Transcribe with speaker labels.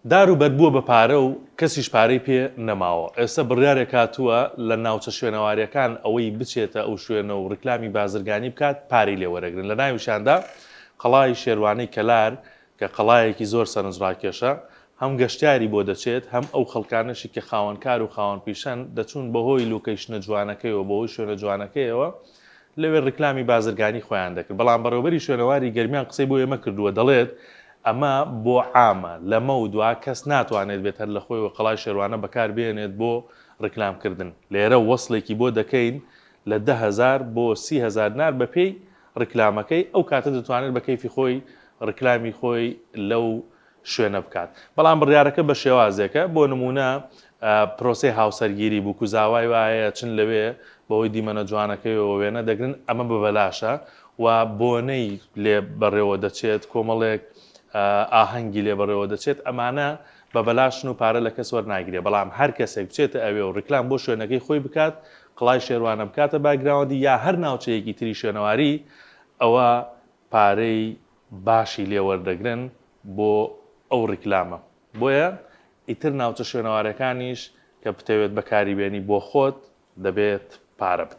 Speaker 1: دار و بەرد بووە بە پارە و کەسیش پارەی پێ نەماوە. ئێستا بڕیارێک هاتووە لە ناوچە شوێنەوارییەکان ئەوەی بچێتە ئەو شوێنە و ڕیکلامی بازرگانی بکات پارەی لێ وەرەگرن. لە ناویشیاندا قەڵای شێروانەی کەلار کە قەڵایەکی زۆر سەرنجڕاکێشە، هەم گەشتیاری بۆ دەچێت، هەم ئەو خەڵکانەشی کە خاوەن کار و خاوەن پیشەن دەچوون بەهۆی لۆکەیشنە جوانەکەیەوە، بەهۆی شوێنە جوانەکەیەوە لەوێ ڕیکلامی بازرگانی خۆیان دەکرد، بەڵام بەڕێوەبەری شوێنەواری گەرمیان قسەی بۆ ئێمە کردووە دەڵێت ئەمە بۆ عامە، لەمەو دوا کەس ناتوانێت بێت هەر لەخۆیەوە قەڵای شێروانە بەکار بێنێت بۆ ڕیکلام کردن، لێرە وەسڵێکی بۆ دەکەین لە 10,000 بۆ 30,000 دینار بەپێی ڕیکلامەکەی، ئەو کاتە دەتوانێت بە کەیفی خۆی ڕیکلامی خۆی لەو شوێنە بکات بەڵام بڕیارەکە بە شێوازێکە بۆ نمونە پرۆسەی هاوسەرگیری بووک و زاوای وایە چن لەوێ بەهۆی دیمەنە جوانەکەیەوە وێنە دەگرن ئەمە بە بەلاشە و بۆنەی لێ بەڕێوە دەچێت کۆمەڵێک ئاهەنگی لێ بەڕێوە دەچێت ئەمانە بە بەلاشن و پارە لە کەس وەرناگرێ بەڵام هەر کەسێک بچێتە ئەوێ و ڕیکلام بۆ شوێنەکەی خۆی بکات قڵای شێروانە بکاتە background ی یا هەر ناوچەیەکی تری شوێنەواری ئەوە پارەی باشی لێ وەردەگرن بۆ ئەو ڕیکلامە بۆیە ئیتر ناوچە شوێنەوارەکانیش کە بتەوێت بەکاری بێنی بۆ خۆت دەبێت پارە بدەیت.